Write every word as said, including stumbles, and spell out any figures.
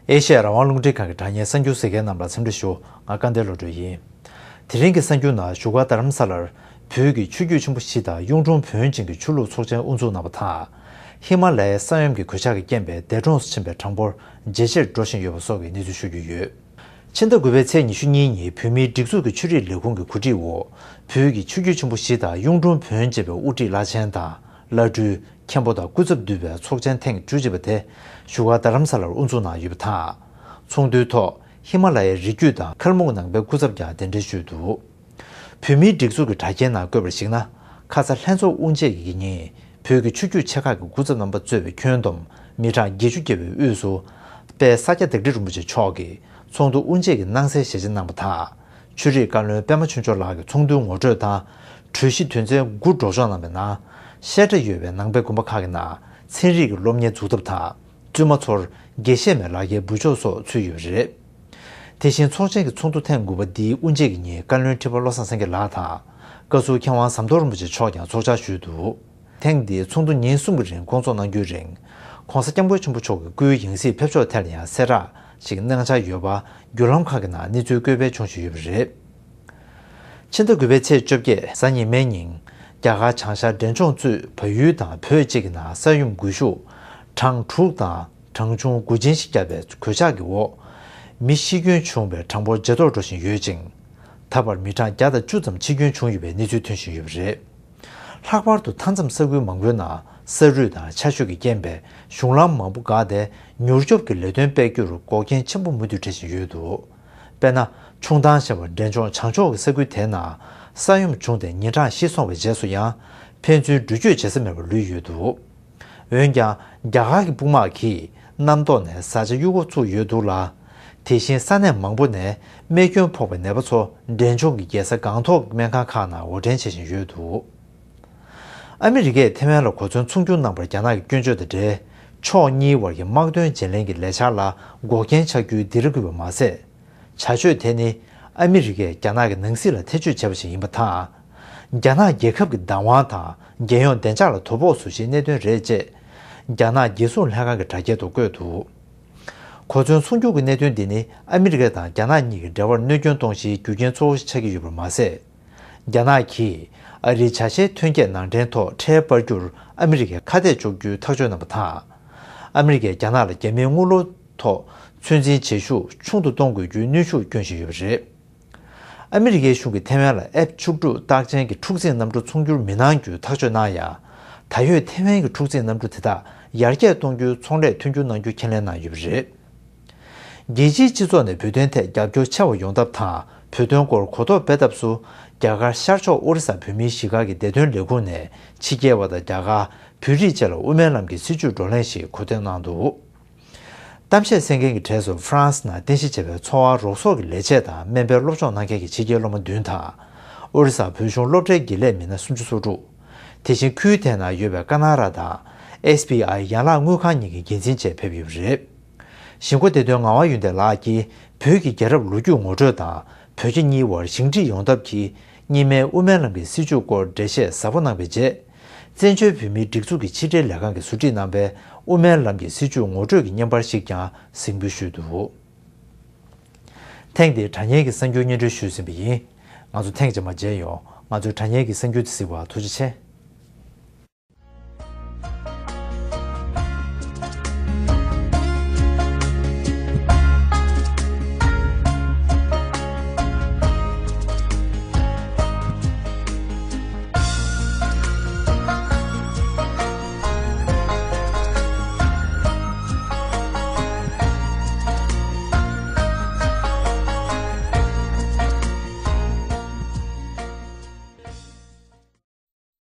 ཨེ་ཤ་ཡ་རང་དབང་རླུང་འཕྲིན་ཁང་གི་དྲ་བརྙན་གསར་འགྱུར་གསན་མཁན་རྣམས་ལ་འཚམས་འདྲི་ཞུ། ང་སྐལ་ལྡན་བློ་གྲོས་ཡིན། དེ་རིང་གི་གསར་འགྱུར་ནང་བཞུགས་སྒར་རྡ་རམ་ས་ལར་བོད་ཀྱི་ཆུ་རྒྱུད་ཆེན་པོ་བཞི་དང་གཡུང་དྲུང་བོན་ཅན་གྱི་ཆུ་ལུག་ཚོགས་ཆེན་དབུ་འཛུགས་གནང་བ་དང་། ཧི་མ་ལ་ཡའི་ས་ཡོམ་གྱི་གོད་ཆག་གི་རྐྱེན་པས་འདས་གྲོངས་སུ་ཕྱིན་པའི་གྲངས་འབོར་ཇེ་ཆེར་འགྲོ་བཞིན་ཡོད་པ་སོགས་ཀྱི་གནས་ཚུལ་ཞུ་རྒྱུ་ཡོད། ཕྱི་ཟླ་དགུ་པའི་ཚེས་ཉི་ཤུ་གཉིས་ཉིན་བོད་མིའི་སྒྲིག་འཛུགས་ཀྱི་ཆོས་རིག་ལས་ཁུངས་ཀྱི་གོ་སྒྲིག་འོག་བོད་ཀྱི་ཆུ་རྒྱུད་ཆེན་པོ་བཞི་དང་གཡུང་དྲུང་བོན་ཅེས་པའི་དབུ་ཁྲིད་བླ་ཆེན་དང་བླ་སྤྲུལ། མཁན་པོ་དང་སྐུ་ཚབ་འདུས་པའི་ཚོགས་ཆེན་ཐེངས་བཅུ་གཅིག་པ་དེ་བཞུགས་སྒར་རྡ་རམ་ས་ལར་དབུ་འཛུགས་གནང་ཡོད་པ་དང་། ཚོགས་འདུའི་ཐོག་ཧི་མ་ལ་ཡའི་རི་རྒྱུད་དང་ཁལ་མུག་ནང་པའི་སྐུ་ཚབ་ཀྱང་གདན་འདྲེན་ཞུས་འདུག་བོད་མིའི་སྒྲིག་འཛུགས་ཀྱི་དྲ་རྒྱའི་ནང་བཀོད་པར་གཞིགས་ན། ཁ་ས་ལྷན་ཚོགས་དབུ་འབྱེད་ཀྱི་ཉིན་བོད་ཀྱི་ཆོས་བརྒྱུད་ཆེ་ཁག་གི་སྐུ་ཚབ་རྣམ་པ་གཙོས་པའི་ཁྱོན་བསྡོམས་མི་གྲངས་བརྒྱད་ཅུ་བརྒལ་བའི་དབུས་སུ། དཔལ་ས་སྐྱ་བདག་ཁྲི་རིན་པོ་ཆེ་མཆོག་གིས་ཚོགས་འདུ་དབུ་འབྱེད་ཀྱི་གནང་སའི་ཞལ་ཆེམས་གནང་པ་དང་། ཆོས་རིག་བཀའ་བློན་པད་མ་ཆོས་འབྱོར་ལགས་ཀྱིས་ཚོགས་འདུའི་ངོ་སྤྲོད་དང་། གྲོས་གཞི་དོན་ཚན་དགུ་སྒྲོག་སྦྱང་གནང་བའི་ནང་། བཤད་གྲྭ་ཡོད་པའི་ནང་པའི་དགོན་པ་ཁག་གི་ནང་ཚན་རིག་གི་སློབ་གཉེར་འཛུགས་ཐབས་དང་། བཙུན་མ་ཚོར་དགེ་བཤེས་མའི་ལག་འཁྱེར་འབུལ་ཕྱོགས་སོགས་ཚུད་ཡོད་པ་རེད། དེ་བཞིན་ཚོགས་ཆེན་གྱི་ཚོགས་འདུ་ཐེངས་དགུ་པ་འདིའི་དབུ་འབྱེད་ཀྱི་ཉིན་བཀའ་བློན་ཁྲི་པ་བློ་བཟང་སེང་གེ་ལགས་དང་། བཀའ་ཟུར་མཁས་དབང་ཟམ་གདོང་རིན་པོ་ཆེ་མཆོག་ཀྱང་ཚོགས་བཅར་ཞུས་འདུག་ཐེངས་འདིའི་ཚོགས་འདུ་ཉིན་གསུམ་གྱི་རིང་སྐོང་ཚོགས་གནང་རྒྱུའི་རིང་། ༸གོང་ས་༸སྐྱབས་མགོན་ཆེན་པོ་མཆོག་གི་སྐུའི་ཡང་སྲིད་ཕེབས་ཕྱོགས་ཐད་ལ་ཡང་གསལ་བསྒྲགས་ཤིག་གནང་འཆར་ཡོད་པ་བརྒྱུད་ལམ་ཁག་གི་ནང་གནས་ཚུལ་བཀོད་སྤེལ་བྱུང་བཞིན་ཡོད་པ་རེད། ཕྱི་ཟླ་དགུ་པའི་ཚེས་བཅོ་བརྒྱད་གཟའ་ཉི་མའི་ཉིན། རྒྱ་གར་བྱང་ཤར་འབྲས་ལྗོངས་གཙོས་བལ་ཡུལ་དང་བོད་བཅས་ཀྱི་ནང་ས་ཡོམ་འགུལ་ཤུགས་གྲངས་དྲུག་དང་། གྲངས་ཆུང་དགུ་ཅན་ཞིག་བརྒྱབ་པའི་གོད་ཆག་གི་འོག་མི་ཤི་སྐྱོན་བྱུང་བའི་གྲངས་འབོར་ཇེ་མཐོར་འགྲོ་བཞིན་ཡོད་ཅིང་། ད་བར་མི་གྲངས་བརྒྱ་དང་བཅུ་ཙམ་འཆི་སྐྱོན་བྱུང་ཡོད་པའི་གནས་ཚུལ་ཐོན་བཞིན་ཡོད་པ་རེད། ལྷག་པར་དུ་མཐའ་མཚམས་ས་ཁུལ་མང་པོའི་ནང་ས་རུད་དང་ཆར་ཞོད་ཀྱི་རྐྱེན་པས་གཞུང་ལམ་མང་པོ་འགག་སྟེ། མྱུར་སྐྱོབ་ཀྱི་ལས་དོན་སྤེལ་རྒྱུར་འགོག་རྐྱེན་ཆེན་པོ་མུ་མཐུད་འཕྲད་བཞིན་ཡོད་འདུག་དཔེར་ན། ཆུང་ཐང་ཞེས་པ་འབྲས་ལྗོངས་བྱང་ཕྱོགས་ཀྱི་ས་ཁུལ་དེའི་ནང་ས་ཡོམ་བྱུང་སྟེ་ཉིན་གྲངས་བཞི་སོང་བའི་རྗེས་སུ་ཡང་ཕན་ཚུན་འགྲུལ་སྐྱོད་བྱེད་ས་མེད་པར་ལུས་ཡོད་འདུག་འོན་ཀྱང་། རྒྱ་གར་གྱི་དཔུང་དམག་གིས་གནམ་ཐོག་ནས་བཟའ་བཅའ་གཡུག་འགོ་བཙུགས་ཡོད་འདུག་ལ། དེ་བཞིན་ས་གནས་མང་པོ་ནས་རྨས་སྐྱོན་ཕོག་པའི་ནད་པ་ཚོ་འབྲས་ལྗོངས་ཀྱི་རྒྱལ་ས་སྒང་ཏོག་སྨན་ཁང་ཁག་ནང་འོར་འདྲེན་བྱེད་བཞིན་ཡོད་འདུག་ཨ་མི་རི་ཀས་ཐེ་ཝན་ལ་གོ་མཚོན་ཚོང་སྒྱུར་གནང་བར་རྒྱ་ནག་གི་སྐྱོན་བརྗོད་དང་འབྲེལ། ཕྱོགས་གཉིས་བར་གྱི་དམག་དོན་བརྗེ་ལེན་གྱི་ལས་འཆར་ལ་འགོག་རྐྱེན་ཆགས་རྒྱུའི་སྡིགས་ར་བསྐུལ་བ་མ་ཟད། བྱ་སྤྱོད་དེ་ནི་ཨ་མི་རི་ཀས་རྒྱ་ནག་གི་ནང་སྲིད་ལ་ཐེ་བྱུས་བྱས་པ་ཞིག་ཡིན་པ་དང་། རྒྱ་ནག་རྒྱལ་ཁབ་ཀྱི་བདག་དབང་དང་རྒྱལ་ཡོངས་བདེ་འཇགས་ལ་དོ་ཕོག་བཟོ་གཞིའི་གནད་དོན་རེད་ཅེས། རྒྱ་ནག་རྒྱལ་སྲུང་ལྷན་ཁང་གི་དྲ་རྒྱའི་ཐོག་བཀོད་འདུག་གོ་མཚོན་ཚོང་སྒྱུར་གྱི་གནད་དོན་འདི་ནི་ཨ་མི་རི་ཀ་དང་རྒྱ་ནག་གཉིས་ཀྱི་འབྲེལ་བར་གནོད་སྐྱོན་གཏོང་གཞིའི་རྒྱུ་རྐྱེན་གཙོ་བོ་ཞིག་ཆགས་ཀྱི་ཡོད་པར་མ་ཟད། རྒྱ་ནག་གིས་ཨ་རིའི་བྱ་བྱེད་ཐོན་སྐྱེད་ནང་འདྲེན་ཐོག་ཁྲལ་སྤར་རྒྱུར་ཨ་མི་རི་ཀས་ཁ་གཏད་གཅོག་རྒྱུའི་ཐག་གཅོད་གནང་བ་དང་། ཨ་མི་རི་ཀས་རྒྱ་ནག་ལ་རྒྱ་མིའི་དངུལ་ལོར་ཐོག་ཚོད་འཛིན་བྱེད་ཤུགས་ཆུང་དུ་གཏོང་དགོས་རྒྱུའི་གནོན་ཤུགས་བསྐྱོན་བཞིན་ཡོད་པ་རེད། ཨ་མི་རི་ཀའི་གཞུང་གིས་ཐེ་ཝན་ལ་ཨེཕ་བཅུ་དྲུག་རྟགས་ཅན་གྱི་འཁྲུག་འཛིང་གནམ་གྲུ་ཚོང་སྒྱུར་མི་གནང་རྒྱུའི་ཐག་གཅོད་གནང་ཡང་། ད་ཡོད་ཐེ་ཝན་གྱི་འཁྲུག་འཛིང་གནམ་གྲུ་དེ་དག་ཡར་རྒྱས་གཏོང་རྒྱུའི་ཚོང་ལས་མཐུན་འགྱུར་གནང་རྒྱུ་ཁས་ལེན་གནང་ཡོད་པ་རེད། རྒྱལ་སྤྱིའི་སྤྱི་ཚོགས་ནས་བོད་དོན་ཐད་རྒྱབ་སྐྱོར་ཆེ་བ་ཡོང་ཐབས་དང་། བོད་དོན་སྐོར་གོ་རྟོགས་སྤེལ་ཐབས་སུ། རྒྱ་གར་ཤར་ཕྱོགས་ཨོ་རི་ས་བོད་མིའི་གཞིས་སྒར་གྱི་བདེ་དོན་ལས་ཁུངས་ནས་ཕྱི་རྒྱལ་བ་དང་རྒྱ་གར། བོད་རིགས་བཅས་ལ་དབུ་མའི་ལམ་གྱི་སྲིད་བྱུས་བགྲོ་གླེང་ཞིག་གོ་སྟོན་གནང་འདུག་གཏམ་བཤད་གསན་མཁན་གྱི་གྲས་སུ་ཧྥ་རན་སི་ནང་རྟེན་གཞི་བྱས་པའི་འཚོ་བ་རོགས་ཚོགས་ཀྱི་ལས་བྱེད་དང་སྨན་པའི་སློབ་སྦྱོང་གནང་མཁན་གྱི་ཕྱི་རྒྱལ་སློབ་མ་བདུན་དང་། ཨོ་རི་ས་བོད་གཞུང་སློབ་གྲྭའི་དགེ་ལས་མི་སྣ་སུམ་ཅུ་སོ་དྲུག་དེ་བཞིན་ཁུལ་དེ་ནང་ཡོད་པའི་ཀ་ན་ར་དང་། ཨེས་བི་ཨའི་ཡན་ལག་དངུལ་ཁང་གཉིས་ཀྱི་འགན་འཛིན་བཅས་ཕེབས་ཡོད་པ་རེད། གཞིས་འགོ་བདེ་དོན་ངག་དབང་ཡོན་ཏན་ལགས་ཀྱིས་བོད་ཀྱི་རྒྱལ་རབས་ལོ་རྒྱུས་ངོ་སྤྲོད་དང་། བོད་རྒྱ་གཉིས་དབར་ཞི་འགྲིག་ཡོང་ཐབས་ཀྱི་གཉིས་སྨན་དབུ་མའི་ལམ་གྱི་སྲིད་བྱུས་སྐོར་འགྲེལ་བཤད་ཟབ་པོ་གནང་བའི་རྗེས། བཙན་བྱོལ་བོད་མིའི་སྒྲིག་འཛུགས་ཀྱི་ཕྱི་དྲིལ་ལས་ཁང་གིས་ཟུར་ཁྲིད་གནང་པའི་དབུ་མའི་ལམ་གྱི་སྲིད་བྱུས་ངོ་སྤྲོད་ཀྱི་བརྙན་པར་ཞིག་ཀྱང་གཟིགས་འབུལ་ཞུས་འདུག་ཐེངས་འདིའི་དྲ་བརྙན་གྱི་གསར་འགྱུར་སྙན་སྒྲོན་ཞུས་ཟིན་པ་ཡིན། ང་ཚོ་ཐེངས་རྗེས་མ་མཇལ་ཡོང་། ང་ཚོའི་དྲ་བརྙན་གྱི་གསར་འགྱུར་དེ་གཟིགས་པར་ཐུགས་རྗེ་ཆེ།